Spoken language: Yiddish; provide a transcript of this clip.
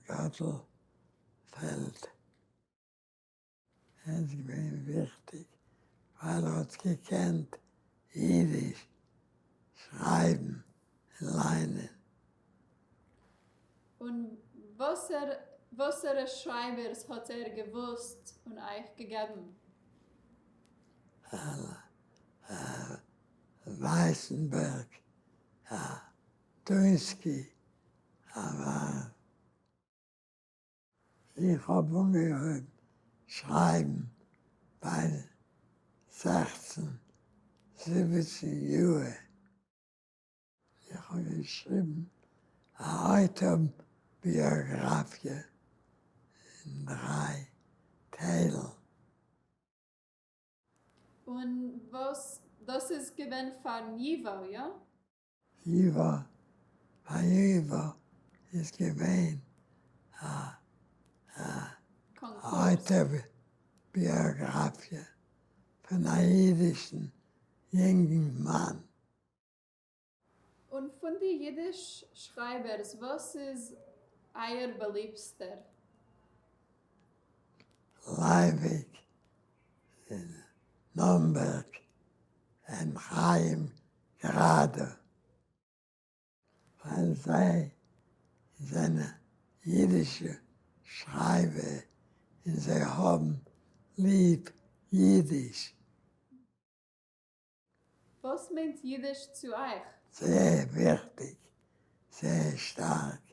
גאטל פעלד. ער איז געווען וויכטיג ווייל ער האט געקענט אידיש שרייבן און ליינען. און וואסערע שרייבערס האט ער געוואוסט און אייך געגעבן? ווייסענבערג, דונסקי, אבער איך האב אנגעהויבן שרייבן ביי 16 17 יאר. איך האב געשריבן א אויטאביאגראפיע אין דריי טיילן. און וואס דאס איז געווען פארן ייווא, יא? ייווא, פאר ייווא איז געווען א אויטאביאגראפיע פון א אידישן יונגן מאן. און פון די אידיש שרייבערס וואס איז אייער באליבסטער? לייוויק, נאמבערג און חיים גראדע, ווייל זיי זענען אידישע שרייבער און זיי האבן ליב אידיש. וואס מיינט אידיש צו אייך? זייער וויכטיג, זייער שטארק.